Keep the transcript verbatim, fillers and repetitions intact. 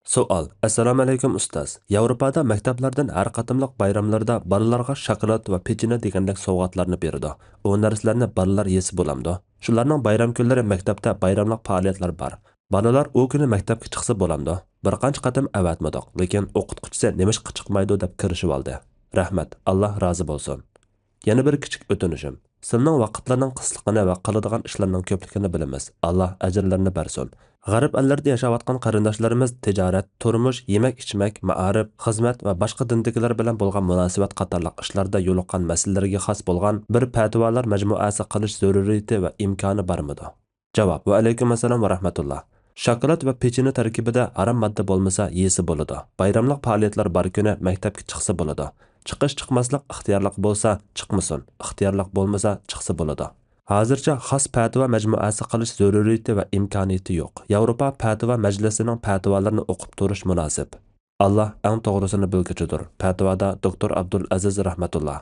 سوئال. ئەسسالامۇئەلەيكۇم ئۇستاز. ياۋروپادا مەكتەپلەردىن ھەر قېتىملىق بايراملىرىدا بالىلارغا شاكىلات ۋە پېچىنە دېگەندەك سوۋغاتلارنى بېرىدۇ. ئۇ نەرسىلەرنى بالىلار يېسە بولامدۇ؟ شۇلارنىڭ بايرام كۈنلىرى مەكتەپتە بايراملىق پائالىيەتلەر بار. بالىلار ئۇ كۈنى مەكتەپكە چىقسا بولامدۇ؟ بىر قانچە قېتىم ئەۋەتمىدۇق، لېكىن ئوقۇتقۇچىسى نېمىشقا چىقمايدۇ دەپ كىرىشىۋالدى. رەھمەت، ئاللا رازى بولسۇن. يەنە بىر كىچىك ئۆتۈنۈشۈم. سىلىنىڭ ۋاقىتلىرىنىڭ قىسلىقىنى ۋە قىلىدىغان ئىشلىرىنىڭ كۆپلۈكىنى بىلىمىز. ئاللا ئەجىرلىرىنى بەرسۇن. غەرب ئەللىرىدە ياشاۋاتقان قېرىنداشلىرىمىز تىجارەت، تۇرمۇش، يېمەك-ئىچمەك، مائارىپ، خىزمەت ۋە باشقا دىندىكىلەر بىلەن بولغان مۇناسىۋەت قاتارلىق ئىشلاردا يولۇققان مەسىلىلىرىگە خاس بولغان بىر پەتىۋالار مەجمۇئەسى قىلىش زۆرۈرىيىتى ۋە ئىمكانى بارمىدۇ؟ جاۋاب. ۋەئەلەيكۇم ئەسسالام ۋە رەھمەتۇللا. شاكىلات ۋە پېچىنە تەركىبىدە ھارام ماددا بولمىسا يېسە بولىدۇ. بايراملىق پائالىيەتلەر بار كۈنى مەكتەپكە چىقسا بولىدۇ. چىقىش-چىقماسلىق ئىختىيارلىق بولسا چىقمىسۇن، ئىختىيارلىق بولمىسا چىقسا بولىدۇ. ھازىرچە خاس پەتىۋا مەجمۇئەسى قىلىش زۆرۈرىيىتى ۋە ئىمكانىيىتى يوق. ياۋروپا پەتىۋا مەجلىسىنىڭ پەتىۋالىرىنى ئوقۇپ تۇرۇش مۇناسىپ. ئاللا ئەڭ توغرىسىنى بىلگۈچىدۇر. پەتىۋادا دوكتور ئابدۇلئەزىز رەھمەتۇللا.